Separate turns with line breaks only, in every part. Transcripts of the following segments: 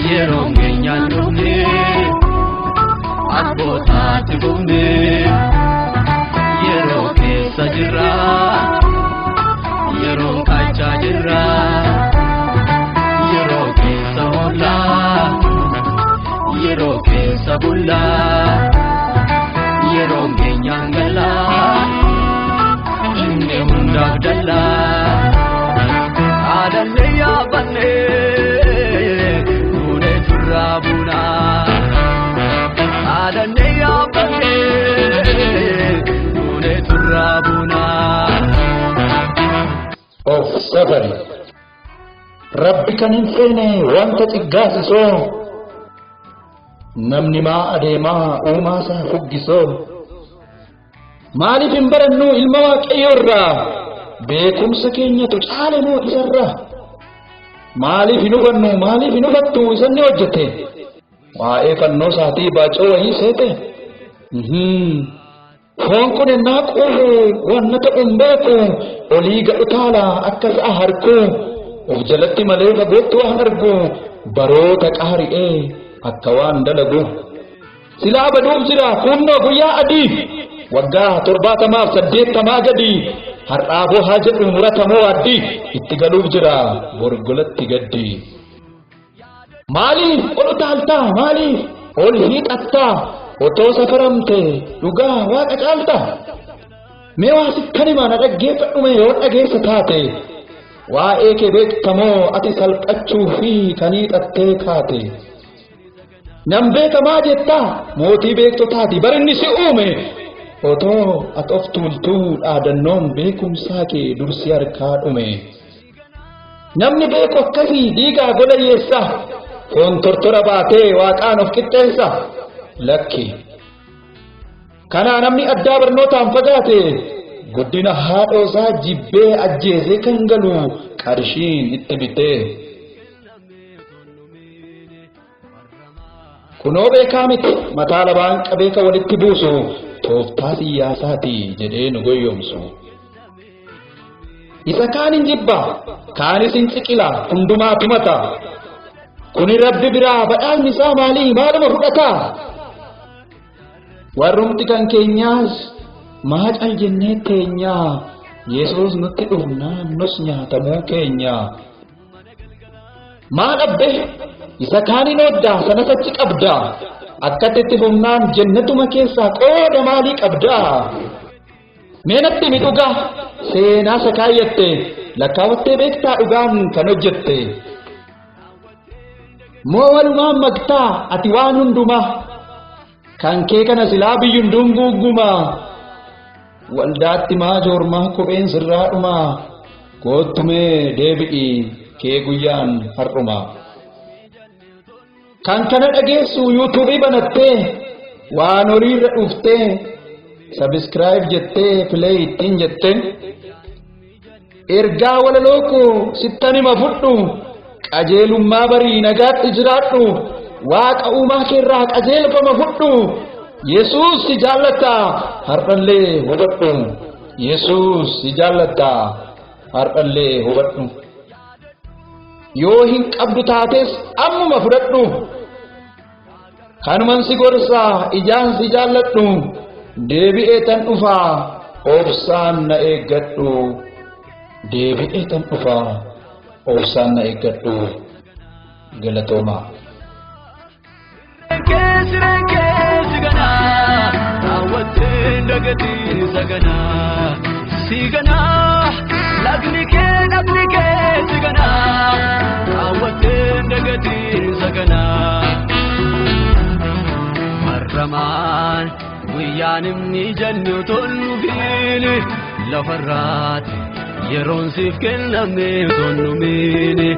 Yeroon keenyaan dhufne abbootaatti bufne. Yeroo keessa jirra, yeroon kaachaa jirra. Yeroo keessa oollaa, yeroo keessa bullaa. Yeroon keenyaan galaa, inni hundaaf dallaa. Aadallee yaabannee duunee turraa buunaa. Aadallee yaabannee duunee turraa buunaa.
Of safari. Rabbi kan hin feene wanta ciggaasisoo, namni maa adeemaa uumaasaa fuggisoo? Maaliif hin barannu ilma Waaqayyoo irraa? Beekumsa keenyatu caale moo isarraa? Maaliif hin hubannu, maaliif hin hubattu isanni hojjete? Waa'ee fannoo isaatii baacoo wayii seete? Foon kun ennaa quufu wanna ta'u hin beeku, olii gad utaala akka sa'a harkuu, of jalatti malee fagootti waan argu, baroota qaari'ee akka waan dalagu. Silaa baduuf jira kunnoo guyyaa adii, waggaa 70f 80 gadi, har'aa bohaa jedhu muratamoo addii, itti galuuf jira borgolatti gaddi. Maaliif ol utaaltaa, maaliif ol hiixattaa, otoo safaramte dhugaa Waaqa caaltaa? Mee waa sittan himaa, na dhaggeeffadhu mee yoo dhageessa taate, waa'ee kee beektamoo ati salphachuu fi kan hiixattee kaate? Nan beekamaa jettaa, mootii beektotaati barinni si uume, otoo ati of tuultuu dhaadannoon beekumsaa kee dursi harkaa dhume. Namni beeku akkasii dhiigaa gola hiyyeessa, foon tortora baatee Waaqaan of qixxeessa? Lakki. Kanaa namni addaa barnootaan fagaate guddina haadhoo isaa jibbee ajjeesee kan galu qarshiin itti bitee. Kunoo beekaa miti, mataa labaan qabee kan walitti buusu tooftaa siyaasaati jedhee nu goyyomsu. Isa kaan hin jibba, kaanis hin ciqila, hundumaa tumata. Kuni Rabbi biraa badhaasni isaa maalii, maaluma fudhata? Warrumti kan keenyaas maa cal jennee teenyaa, Yesuus nutti dhufnaan nus nyaatamuu keenya. Maa dhabde isa kaaniin ooddaa sanas achi qabda, akkatti itti fufnaan jennatuma keessaa qooda maalii qabdaa? Mee natti himi dhugaa seenaa isa kaayyatte, lakkaawattee beektaa dhugaan kan hojjette? Moo walumaan maktaa ati waan hundumaa, kan kee kana silaa biyyi hunduun guuggumaa? Waldaatti maa joormaa kopheen sirraa dhumaa? Koottumee deebi'i, kee guyyaan har'umaa. Kan kana dhageessu yuutuubii banattee waan horiirra dhuftee subscribe jettee play ittiin jettee, ergaa walaloo koo sittan hima fudhu, qajeelummaa barii nagaatti jiraadhu, Waaqa uumaa keerraa qajeelfama fudhu. Yesuus si jaallata, har'allee hubadhu. Yesuus si jaallata, har'allee hubadhu. Yoo hin qabdu taates ammuma fudhadhu. Kanuman si gorsaa, ijaan si jaalladhu, deebi'ee tan dhufaa, obsaan na eeggadhu. Deebi'ee tan dhufaa, obsaan na eeggadhu. Galatoomaa.
Sireen keessi ganaa raawwatteen dagatiin saganaa si ganaa, lagni kee dhagni kee si ganaa raawwatteen dagatiin saganaa. Harramaan guyyaan inni jennu tolnufiini lafarraati, yeroon siif kenname tolnumiini.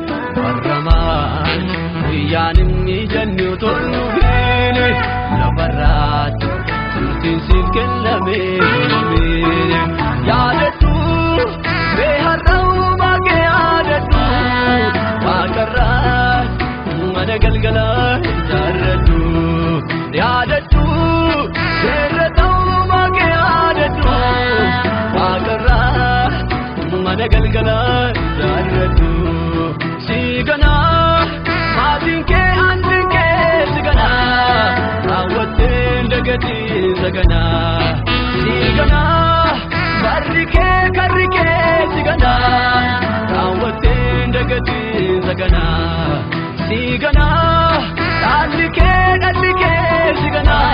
Harramaan guyyaan inni jennu tolnufiini lafarraati, turtiin siif kenname tolnumiini. Yaadadhu mee har'a uumaa kee, yaadadhu Waaqarraa mana galgala ijaarradhu. Yaadadhu seerra ta'uu kee, yaadadhu Waaqarraa mana galgala ijaarradhu. Si ganaa maatiin kee. Saganaa siganaa barri kee karri kee siganaa raawwatteen dagatiin saganaa siganaa dhaalli kee dhalli kee siganaa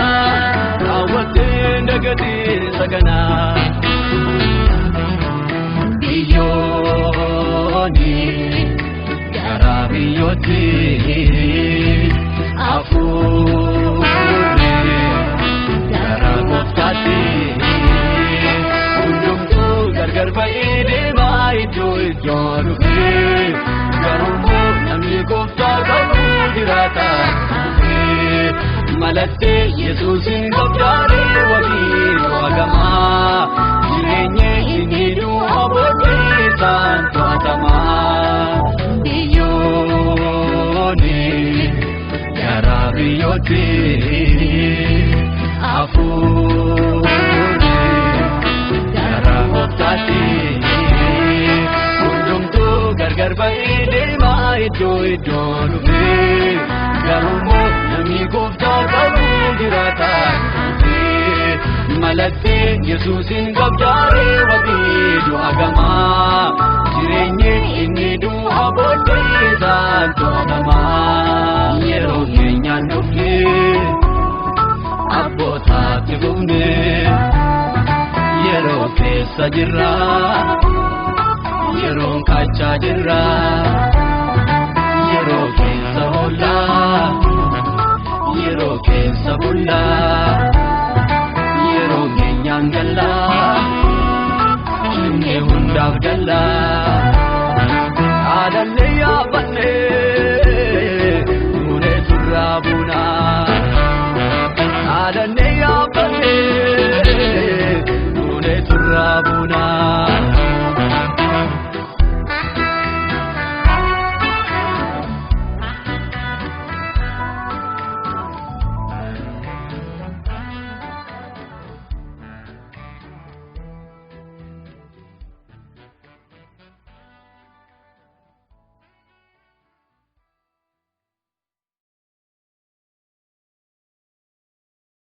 raawwatteen dagatiin saganaa. Biyyooni garaa biyyootti hafuurri gara gooftaatti hundumtuu gargar ba'ee deemaa iddoo iddoo dhufee garuu namni gooftaa qabu jiraata malattee Yesuusin qabdaaree wabii waagamaa jireenya inni du'a booddee isaan to'atamaa biyyooni garaa biyyootti hafuurri gara gooftaatti hundumtuu gargar ba'ee deemaa iddoo iddoo dhufee garuu namni gooftaa qabu jiraata malattee Yesuusin qabdaaree wabii du'a gamaa jireenyi inni du'a booddee isaan to'atamaa yeroo keenyaan dhufnee abbootaatti gubnee yeroo keessa jirra yeroon kaachaa jirra yeroo keessa hollaa yeroo keessa bullaa yeroo keenyaan gallaa dhumnee hundaaf dallaa haadhallee yaabbannee duunee turraa buunaa haadhallee yaabbannee duunee turraa buunaa.